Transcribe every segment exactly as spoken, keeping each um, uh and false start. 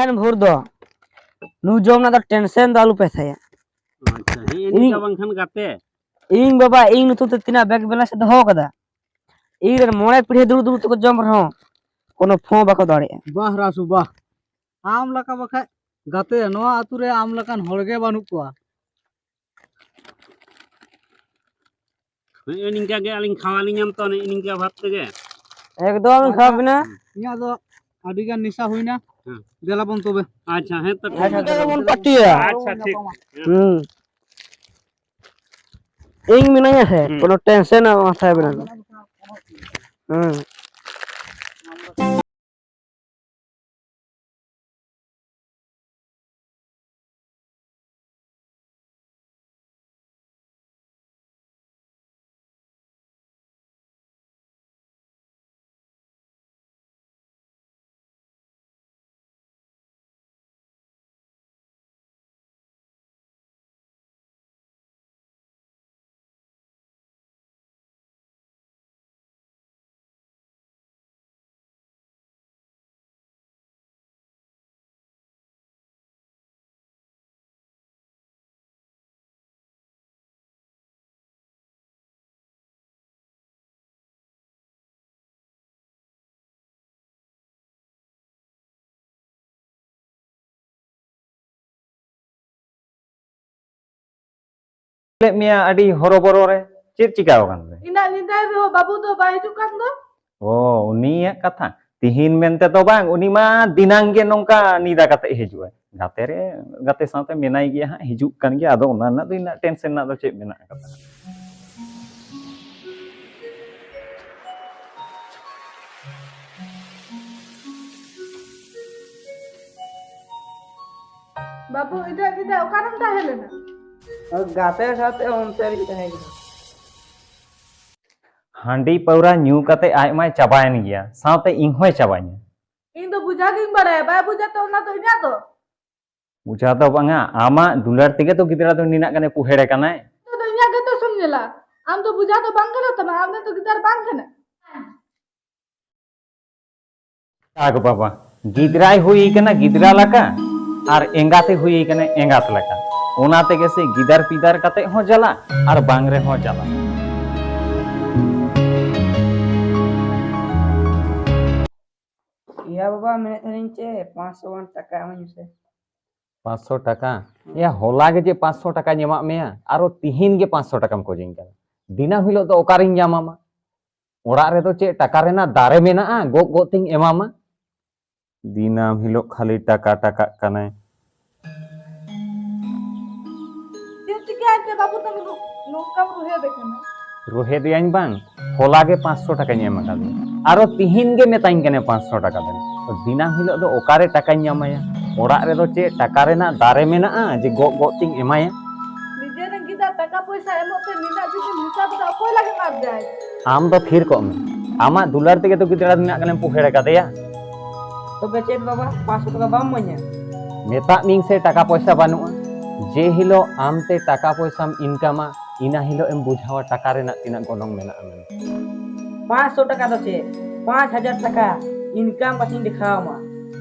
ᱮᱱ ᱵᱷᱳᱨ ᱫᱚ ᱞᱩ ᱡᱚᱢ ᱨᱮᱱᱟᱜ ᱫᱚ tension ᱫᱚ ᱟᱞᱚ ᱯᱮ ᱦᱟᱛᱟᱭᱟ᱾ ᱟᱪᱪᱷᱟ, ᱦᱮᱸ, ᱤᱧ ᱱᱤᱝᱠᱟ ᱵᱟᱝᱠᱷᱟᱱ ᱜᱟᱛᱮ᱾ ᱤᱧ ᱵᱟᱵᱟ, ᱤᱧ ᱧᱩᱛᱩᱢ ᱛᱮ ᱛᱤᱱᱟᱹᱜ bank balance ᱮ ᱫᱚᱦᱚ ᱠᱟᱫᱟ, ᱤᱧ ᱨᱮᱱ ᱢᱚᱬᱮ ᱯᱤᱲᱦᱤ ᱫᱩᱲᱩᱵ ᱫᱩᱲᱩᱵ ᱛᱮᱠᱚ ᱡᱚᱢ ᱨᱮᱦᱚᱸ ᱠᱳᱱᱳ ᱯᱷᱚᱸ ᱵᱟᱠᱚ ᱫᱟᱲᱮᱭᱟᱜᱼᱟ᱾ ᱵᱟᱦ ᱨᱟᱥᱩ ᱵᱟᱦ, ᱟᱢ ᱞᱮᱠᱟ ᱵᱟᱠᱷᱟᱡ ᱜᱟᱛᱮ, ᱱᱚᱣᱟ ᱟᱹᱛᱩ ᱨᱮ ᱟᱢ ᱞᱮᱠᱟᱱ ᱦᱚᱲ ᱜᱮ ᱵᱟᱹᱱᱩᱜ ᱠᱚᱣᱟ᱾ ᱱᱮᱜᱼᱮ ᱱᱤᱝᱠᱟ ᱜᱮ ᱟᱹᱞᱤᱧ ᱠᱷᱟᱣᱟ ᱞᱤᱧᱟᱢ ᱛᱚ, ᱱᱮᱜᱼᱮ ᱱᱤᱝᱠᱟ ᱵᱷᱟᱵ ᱛᱮᱜᱮ᱾ ᱮᱠᱫᱚᱢ ᱟᱪᱪᱷᱟ, ᱠᱷᱟᱣᱟ ᱵᱤᱱᱟ᱾ ᱤᱧᱟᱹᱜ ᱫᱚ ᱟᱹᱰᱤ ᱜᱟᱱ ᱱᱮᱥᱟ ᱦᱩᱭᱱᱟ᱾ ᱦᱮᱸ᱾ ᱫᱮᱞᱟ ᱵᱚᱱ ᱛᱚᱵᱮ᱾ ᱟᱪᱪᱷᱟ, ᱦᱮᱸ ᱛᱚ, ᱴᱷᱤᱠ ᱟᱪᱪᱷᱟ, ᱜᱮᱭᱟ᱾ ᱫᱮᱞᱟ ᱵᱚᱱ ᱯᱟᱹᱴᱤᱭᱟ᱾ ᱟᱪᱪᱷᱟ, ᱴᱷᱤᱠ᱾ ᱦᱩᱸ᱾ ᱤᱧ ᱢᱮᱱᱟᱧᱟ ᱥᱮ, ᱦᱩᱸ᱾ ᱠᱳᱱᱳ tension ᱟᱞᱚ ᱦᱟᱛᱟᱣ ᱵᱮᱱᱟ᱾ ᱦᱩᱸ᱾ ᱞᱮᱫ ᱢᱮᱭᱟ ᱟᱹᱰᱤ ᱦᱚᱨᱚᱵᱚᱨᱚ ᱨᱮ, ᱪᱮᱫ ᱪᱤᱠᱟᱹ ᱟᱠᱟᱱ ᱛᱮ? ᱤᱱᱟᱹᱜ ᱧᱤᱫᱟᱹ ᱨᱮᱦᱚᱸ ᱵᱟᱹᱵᱩ ᱫᱚ ᱵᱟᱭ ᱦᱤᱡᱩᱜ ᱠᱟᱱ ᱫᱚ? ᱚ, ᱩᱱᱤᱭᱟᱜ ᱠᱟᱛᱷᱟ᱾ ᱛᱤᱦᱤᱧ ᱢᱮᱱᱛᱮ ᱫᱚ ᱵᱟᱝ, ᱩᱱᱤ ᱢᱟ ᱫᱤᱱᱟᱝ ᱜᱮ ᱱᱚᱝᱠᱟ ᱱᱤᱫᱟ ᱠᱟᱛᱮ ᱦᱤᱡᱩᱜᱼᱟ᱾ ᱜᱟᱛᱮ ᱨᱮ, ᱜᱟᱛᱮ ᱥᱟᱶᱛᱮ ᱢᱮᱱᱟᱭ ᱜᱮᱭᱟ ᱦᱟᱸᱜ, ᱦᱤᱡᱩᱜ ᱠᱟᱱ ᱜᱮᱭᱟ᱾ ᱟᱫᱚ ᱚᱱᱟ ᱨᱮᱱᱟᱜ ᱫᱚ ᱤᱱᱟᱹᱜ tension ᱨᱮᱱᱟᱜ ᱫᱚ ᱪᱮᱫ ᱢᱮᱱᱟᱜ ᱟᱠᱟᱫᱟ? ᱵᱟᱹᱵᱩ, ᱤᱧᱟᱹᱜ ᱜᱤᱫᱽᱨᱟᱹ ᱚᱠᱟᱨᱮᱢ ᱛᱟᱦᱮᱸ ᱞᱮᱱᱟ? ᱜᱟᱛᱮ ᱥᱟᱶᱛᱮ ᱚᱱᱛᱮ ᱨᱤᱧ ᱛᱟᱦᱮᱸ ᱠᱟᱱᱟ᱾ ᱦᱟᱺᱰᱤ ᱯᱟᱹᱣᱨᱟᱹ ᱧᱩ ᱠᱟᱛᱮ ᱟᱡ ᱢᱟᱭ ᱪᱟᱵᱟᱭᱮᱱ ᱜᱮᱭᱟ, ᱥᱟᱶᱛᱮ ᱤᱧ ᱦᱚᱸᱭ ᱪᱟᱵᱟᱧᱟ᱾ ᱤᱧ ᱫᱚ ᱵᱩᱡᱷᱟ ᱜᱤᱧ ᱵᱟᱲᱟᱭᱟ, ᱵᱟᱭ ᱵᱩᱡᱟ ᱛᱚ ᱚᱱᱟ ᱫᱚ ᱤᱧᱟᱹᱜ ᱫᱚ᱾ ᱵᱩᱡᱷᱟ ᱫᱚ ᱵᱟᱝᱟ, ᱟᱢᱟᱜ ᱫᱩᱞᱟᱹᱲ ᱛᱮᱜᱮ ᱛᱚ ᱜᱤᱫᱽᱨᱟᱹ ᱫᱚ ᱱᱤᱱᱟᱜ ᱜᱟᱱᱮ ᱯᱩᱦᱮᱲᱮ ᱠᱟᱱᱟᱭ᱾ ᱱᱤᱛᱚᱜ ᱫᱚ ᱤᱧᱟᱹᱜ ᱜᱮ ᱫᱳᱥᱮᱢ ᱧᱮᱞᱟ᱾ ᱟᱢ ᱫᱚ ᱵᱩᱡᱷᱟ ᱫᱚ ᱵᱟᱝ ᱠᱟᱱᱟ ᱛᱟᱢᱟ, ᱟᱢ ᱫᱚ ᱜᱤᱫᱟᱹᱨ ᱵᱟᱝ ᱠᱟᱱᱟ᱾ ᱟᱜ ᱵᱟᱵᱟ, ᱜᱤᱫᱽᱨᱟᱭ ᱦᱩᱭ ᱠᱟᱱᱟ ᱜᱤᱫᱽᱨᱟ ᱞᱮᱠᱟ, ᱟᱨ ᱮᱸᱜᱟᱛᱮ ᱦᱩᱭ ᱠᱟᱱᱟ ᱮᱸᱜᱟᱛ ᱞᱮᱠᱟ᱾ ᱚᱱᱟ ᱛᱮᱜᱮ ᱥᱮ ᱜᱤᱫᱟᱨ ᱯᱤᱫᱟᱨ ᱠᱟᱛᱮ ᱦᱚᱸ ᱡᱟᱞᱟ, ᱟᱨ ᱵᱟᱝ ᱨᱮᱦᱚᱸ ᱡᱟᱞᱟ᱾ ᱤᱭᱟ ᱵᱟᱵᱟ, ᱢᱮᱱᱮᱫ ᱛᱟᱦᱮᱱᱤᱧ ᱪᱮ ᱯᱟᱸᱪᱥᱚ ᱜᱟᱱ ᱴᱟᱠᱟ ᱮᱢᱟᱹᱧ ᱢᱮᱥᱮ᱾ ᱯᱟᱸᱪᱥᱚ ᱴᱟᱠᱟ? ᱦᱩᱸ᱾ ᱮᱭᱟ, ᱦᱚᱞᱟ ᱜᱮ ᱪᱮ ᱯᱟᱸᱪᱥᱚ ᱴᱟᱠᱟᱧ ᱮᱢᱟᱜ ᱢᱮᱭᱟ, ᱟᱨᱚ ᱛᱤᱦᱤᱧ ᱜᱮ ᱯᱟᱸᱪᱥᱚ ᱴᱟᱠᱟᱢ ᱠᱷᱚᱡᱤᱧ ᱠᱟᱱᱟ᱾ ᱫᱤᱱᱟᱹᱢ ᱦᱤᱞᱳᱜ ᱫᱚ ᱚᱠᱟᱨᱤᱧ ᱧᱟᱢᱟᱢᱟ? ᱚᱲᱟᱜ ᱨᱮᱫᱚ ᱪᱮᱫ ᱴᱟᱠᱟ ᱨᱮᱱᱟᱜ ᱫᱟᱨᱮ ᱢᱮᱱᱟᱜᱼᱟ, ᱜᱚᱜ ᱜᱚᱜ ᱛᱤᱧ ᱮᱢᱟᱢᱟ? ᱫᱤᱱᱟᱹᱢ ᱦᱤᱞᱳᱜ ᱠᱷᱟᱹᱞᱤ ᱴᱟᱠᱟ ᱴᱟᱠᱟᱜ ᱠᱟᱱᱟᱭ᱾ ᱪᱮᱫ ᱪᱤᱠᱟᱹᱭᱮᱱ ᱛᱮ ᱵᱟᱹᱵᱩ ᱛᱟᱢ ᱱᱚ-, ᱱᱚᱝᱠᱟᱢ ᱨᱩᱦᱮᱫᱮ ᱠᱟᱱᱟ? ᱨᱩᱦᱮᱫᱮᱭᱟᱹᱧ ᱵᱟᱝ, ᱦᱚᱞᱟ ᱜᱮ ᱯᱟᱸᱪᱥᱚ ᱴᱟᱠᱟᱧ ᱮᱢ ᱟᱠᱟᱫᱮᱭᱟ, ᱟᱨᱚ ᱛᱤᱦᱤᱧ ᱜᱮ ᱢᱮᱛᱟᱧ ᱠᱟᱱᱟᱭ ᱯᱟᱸᱪᱥᱚ ᱴᱟᱠᱟ ᱫᱮᱱ᱾ ᱛᱚ ᱫᱤᱱᱟᱹᱢ ᱦᱤᱞᱳᱜ ᱫᱚ ᱚᱠᱟᱨᱮ ᱴᱟᱠᱟᱧ ᱧᱟᱢᱟᱭᱟ? ᱚᱲᱟᱜ ᱨᱮᱫᱚ ᱪᱮᱫ ᱴᱟᱠᱟ ᱨᱮᱱᱟᱜ ᱫᱟᱨᱮ ᱢᱮᱱᱟᱜᱼᱟ ᱡᱮ ᱜᱚᱜ ᱜᱚᱜ ᱛᱤᱧ ᱮᱢᱟᱭᱟ? ᱱᱤᱡᱮᱨᱮᱱ ᱜᱤᱫᱟᱹᱨ ᱴᱟᱠᱟ ᱯᱚᱭᱥᱟ ᱮᱢᱚᱜ ᱛᱮ ᱱᱤᱱᱟᱹᱜ ᱡᱩᱫᱤᱢ ᱦᱤᱥᱟᱹᱵ ᱮᱫᱟ, ᱚᱠᱚᱭ ᱞᱟᱹᱜᱤᱫ ᱟᱨᱡᱟᱭ? ᱟᱢ ᱫᱚ ᱛᱷᱤᱨ ᱠᱚᱜ ᱢᱮ᱾ ᱟᱢᱟᱜ ᱫᱩᱞᱟᱹᱲ ᱛᱮᱜᱮ ᱛᱚ ᱜᱤᱫᱽᱨᱟᱹ ᱱᱤᱱᱟᱹᱜ ᱜᱟᱱᱮᱢ ᱯᱩᱦᱮᱲ ᱟᱠᱟᱫᱮᱭᱟ᱾ ᱛᱚᱵᱮ ᱪᱮᱫ ᱵᱟᱵᱟ, ᱯᱟᱸᱪᱥᱚ ᱴᱟᱠᱟ ᱵᱟᱢ ᱤᱢᱟᱹᱧᱟ? ᱢᱮᱛᱟᱜ ᱢᱤᱭᱟᱹᱧ ᱥᱮ ᱴᱟᱠᱟ ᱯᱚᱭᱥᱟ ᱵᱟᱹᱱᱩᱜᱼᱟ᱾ ᱡᱮ ᱦᱤᱞᱳᱜ ᱟᱢ ᱛᱮ ᱴᱟᱠᱟ ᱯᱚᱭᱥᱟᱢ ᱤᱱᱠᱟᱢᱟ, ᱤᱱᱟᱹ ᱦᱤᱞᱳᱜ ᱮᱢ ᱵᱩᱡᱷᱟᱹᱣᱟ ᱴᱟᱠᱟ ᱨᱮᱱᱟᱜ ᱛᱤᱱᱟᱹᱜ ᱜᱚᱱᱚᱝ ᱢᱮᱱᱟᱜᱼᱟ ᱢᱮᱱᱛᱮ᱾ ᱯᱟᱸᱪᱥᱚ ᱴᱟᱠᱟ ᱫᱚ ᱪᱮᱫ, ᱯᱟᱸᱪ ᱦᱟᱡᱟᱨ ᱴᱟᱠᱟ ᱤᱱᱠᱟᱢ ᱠᱟᱛᱮᱧ ᱫᱮᱠᱷᱟᱣ ᱟᱢᱟ᱾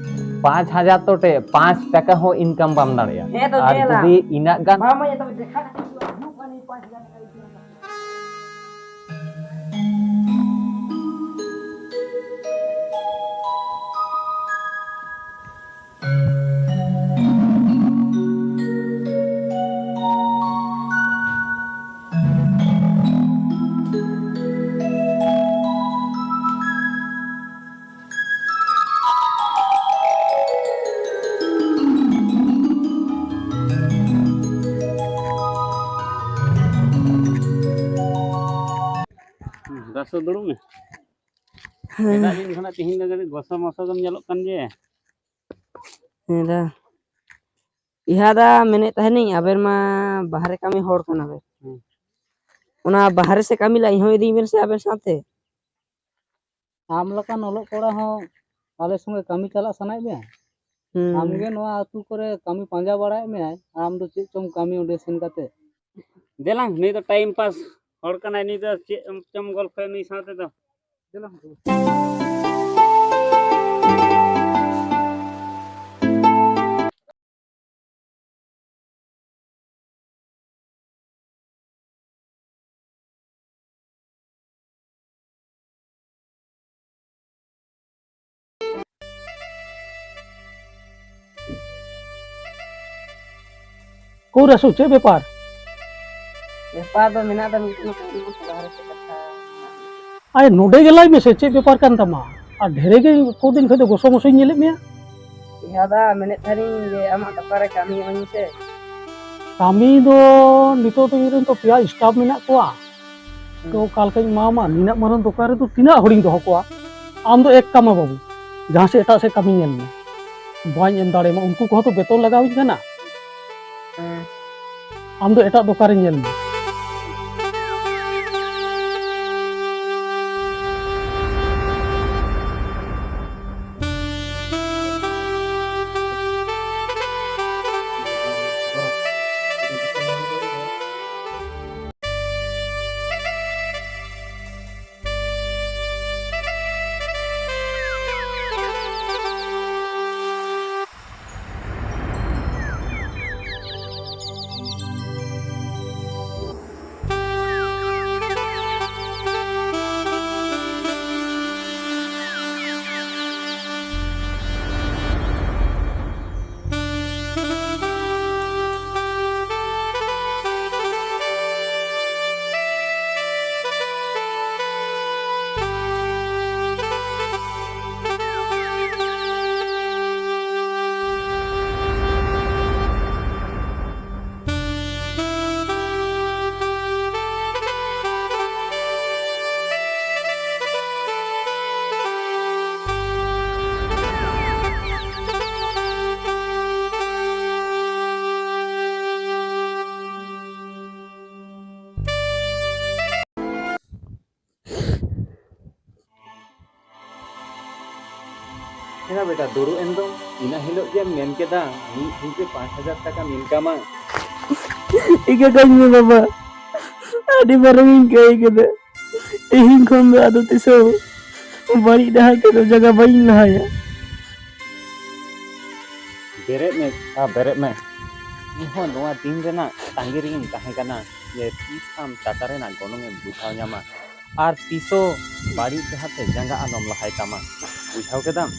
ᱯᱟᱸᱪ ᱦᱟᱡᱟᱨ ᱛᱚ ᱴᱮ, ᱯᱟᱸᱪ ᱴᱟᱠᱟ ᱦᱚᱸ ᱤᱱᱠᱟᱢ ᱵᱟᱢ ᱫᱟᱲᱮᱭᱟᱜᱼᱟ᱾ ᱦᱮᱸ ᱛᱚ, ᱟᱨ ᱧᱮᱞᱟ᱾ ᱡᱩᱫᱤ ᱤᱱᱟᱹᱜ ᱜᱟᱱ ᱵᱟᱢ ᱤᱢᱟᱹᱧᱟ, ᱛᱚᱵᱮ ᱫᱮᱠᱷᱟ ᱠᱟᱛᱮ ᱦᱤᱡᱩᱜ ᱠᱟᱱ ᱯᱟᱸᱪ ᱦᱟᱡᱟᱨ ᱴᱟᱠᱟ ᱤᱱᱠᱟᱢ ᱠᱟᱛᱮ᱾ ᱫᱟᱥ ᱫᱩᱲᱩᱵ ᱢᱮ᱾ ᱦᱮᱸ᱾ ᱮᱴᱟᱜ ᱫᱤᱱ ᱠᱷᱚᱱᱟᱜ ᱛᱮᱦᱮᱧ ᱫᱚ ᱠᱟᱹᱴᱤᱡ ᱜᱚᱥᱚ ᱢᱚᱥᱚ ᱜᱮᱢ ᱧᱮᱞᱚᱜ ᱠᱟᱱ ᱡᱮ᱾ ᱦᱮᱸ ᱫᱟ᱾ ᱤᱦᱟ ᱫᱟ, ᱢᱮᱱᱮᱫ ᱛᱟᱦᱮᱱᱤᱧ, ᱟᱵᱮᱱ ᱢᱟ ᱵᱟᱦᱨᱮ ᱠᱟᱹᱢᱤ ᱦᱚᱲ ᱠᱟᱱᱟ ᱵᱮᱱ᱾ ᱦᱮᱸ᱾ ᱚᱱᱟ ᱵᱟᱦᱨᱮ ᱥᱮᱫ ᱠᱟᱹᱢᱤ ᱞᱟᱹᱜᱤᱫ ᱦᱚᱸ ᱤᱫᱤᱧ ᱵᱮᱱ ᱥᱮ ᱟᱵᱮᱱ ᱥᱟᱶᱛᱮ᱾ ᱟᱢ ᱞᱮᱠᱟᱱ ᱚᱞᱚᱜ ᱠᱚᱲᱟ ᱦᱚᱸ ᱟᱞᱮ ᱥᱚᱸᱜᱮ ᱠᱟᱹᱢᱤ ᱪᱟᱞᱟᱜ ᱥᱟᱱᱟᱭᱮᱫ ᱢᱮᱭᱟ? ᱦᱩᱸ᱾ ᱟᱢᱜᱮ ᱱᱚᱣᱟ ᱟᱹᱛᱩ ᱠᱚᱨᱮ ᱠᱟᱹᱢᱤ ᱯᱟᱸᱡᱟ ᱵᱟᱲᱟᱭᱮᱫ ᱢᱮᱭᱟᱭ, ᱟᱢ ᱫᱚ ᱪᱮᱫ ᱪᱚᱢ ᱠᱟᱹᱢᱤ ᱚᱸᱰᱮ ᱥᱮᱱ ᱠᱟᱛᱮ? ᱫᱮᱞᱟᱝ, ᱱᱩᱭ ᱫᱚ time pass ᱦᱚᱲ ᱠᱟᱱᱟᱭ, ᱱᱩᱭ ᱫᱚ ᱪᱮᱫ ᱮᱢ ᱪᱚᱢ ᱜᱚᱞᱯᱷᱚᱭᱟ ᱱᱩᱭ ᱥᱟᱶ ᱛᱮᱫᱚ? ᱫᱮᱞᱟᱝ᱾ ᱠᱚ ᱨᱟᱥᱩ, ᱪᱮᱫ ᱵᱮᱯᱟᱨ? ᱵᱮᱯᱟᱨ ᱫᱚ ᱢᱮᱱᱟᱜ ᱫᱚ ᱢᱤᱫᱴᱮᱱ ᱠᱩᱲᱤ ᱜᱤᱫᱽᱨᱟᱹ ᱵᱟᱦᱨᱮ ᱥᱮᱫ ᱠᱟᱛᱷᱟ ᱢᱮᱱᱟᱜ ᱞᱤᱧᱟ᱾ ᱟᱭ, ᱱᱚᱰᱮ ᱜᱮ ᱞᱟᱹᱭ ᱢᱮᱥᱮ, ᱪᱮᱫ ᱵᱮᱯᱟᱨ ᱠᱟᱱ ᱛᱟᱢᱟ? ᱟᱨ ᱰᱷᱮᱨᱮ ᱜᱮ ᱠᱚ ᱫᱤᱱ ᱠᱷᱚᱱ ᱫᱚ ᱜᱚᱥᱚ ᱢᱚᱥᱚᱧ ᱧᱮᱞᱮᱫ ᱢᱮᱭᱟ᱾ ᱤᱭᱟᱹ ᱫᱟ, ᱢᱮᱱᱮᱫ ᱛᱟᱦᱮᱱᱤᱧ ᱡᱮ ᱟᱢᱟᱜ ᱫᱚᱠᱟᱱ ᱨᱮ ᱠᱟᱹᱢᱤ ᱮᱢᱟᱹᱧ ᱢᱮᱥᱮ᱾ ᱠᱟᱹᱢᱤ ᱫᱚ ᱱᱤᱛᱚᱜ ᱫᱚ ᱤᱧ ᱨᱮᱱ ᱛᱚ ᱯᱮᱭᱟ staff ᱢᱮᱱᱟᱜ ᱠᱚᱣᱟ᱾ ᱦᱩᱸ᱾ ᱛᱚ ᱚᱠᱟ ᱞᱮᱠᱟᱧ ᱮᱢᱟᱢᱟ? ᱱᱤᱱᱟᱹᱜ ᱢᱟᱨᱟᱝ ᱫᱚᱠᱟᱱ ᱨᱮᱫᱚ ᱛᱤᱱᱟᱹᱜ ᱦᱚᱲᱤᱧ ᱫᱚᱦᱚ ᱠᱚᱣᱟ? ᱟᱢ ᱫᱚ ᱮᱠ ᱠᱟᱢᱟ ᱵᱟᱹᱵᱩ, ᱡᱟᱦᱟᱸ ᱥᱮᱫ ᱮᱴᱟᱜ ᱥᱮᱫ ᱠᱟᱹᱢᱤ ᱧᱮᱞ ᱢᱮ᱾ ᱵᱟᱹᱧ ᱮᱢ ᱫᱟᱲᱮᱭᱟᱢᱟ, ᱩᱱᱠᱩ ᱠᱚᱦᱚᱸ ᱛᱚ ᱵᱮᱛᱚᱱ ᱞᱟᱜᱟᱣᱤᱧ ᱠᱟᱱᱟ᱾ ᱦᱮᱸ᱾ ᱟᱢ ᱫᱚ ᱮᱴᱟᱜ ᱫᱚᱠᱟᱱ ᱨᱮ ᱧᱮᱞ ᱢᱮ᱾ ᱦᱮᱸ ᱵᱮᱴᱟ, ᱫᱩᱲᱩᱵ ᱮᱱ ᱫᱚ᱾ ᱤᱱᱟᱹ ᱦᱤᱞᱳᱜ ᱜᱮᱢ ᱢᱮᱱ ᱠᱮᱫᱟ ᱢᱤᱫ ᱫᱤᱱ ᱨᱮ ᱯᱟᱸᱪ ᱦᱟᱡᱟᱨ ᱴᱟᱠᱟᱢ ᱤᱱᱠᱟᱢᱟ᱾ ᱤᱠᱟᱹ ᱠᱟᱹᱧ ᱢᱮ ᱵᱟᱵᱟ, ᱟᱹᱰᱤ ᱢᱟᱨᱟᱝ ᱤᱧ ᱠᱟᱹᱭ ᱠᱮᱫᱟ᱾ ᱛᱮᱦᱮᱧ ᱠᱷᱚᱱ ᱫᱚ ᱟᱫᱚ ᱛᱤᱥ ᱦᱚᱸ ᱵᱟᱹᱲᱤᱡ ᱰᱟᱦᱟᱨ ᱛᱮᱫᱚ ᱡᱟᱭᱜᱟ ᱵᱟᱹᱧ ᱞᱟᱦᱟᱭᱟ᱾ ᱵᱮᱨᱮᱫ ᱢᱮ, ᱟ, ᱵᱮᱨᱮᱫ ᱢᱮ᱾ ᱤᱧ ᱦᱚᱸ ᱱᱚᱣᱟ ᱫᱤᱱ ᱨᱮᱱᱟᱜ ᱛᱟᱺᱜᱤ ᱨᱮᱜᱤᱧ ᱛᱟᱦᱮᱸ ᱠᱟᱱᱟ ᱡᱮ ᱛᱤᱥ ᱟᱢ ᱴᱟᱠᱟ ᱨᱮᱱᱟᱜ ᱜᱚᱱᱚᱝ ᱮᱢ ᱵᱩᱡᱷᱟᱹᱣ ᱧᱟᱢᱟ᱾ ᱟᱨ ᱛᱤᱥ ᱦᱚᱸ ᱵᱟᱹᱲᱤᱡ ᱰᱟᱦᱟᱨ ᱛᱮ ᱡᱟᱸᱜᱟ ᱟᱞᱚᱢ ᱞᱟᱦᱟᱭ ᱛᱟᱢᱟ᱾ ᱵᱩᱡᱷᱟᱹᱣ ᱠᱮᱫᱟᱢ?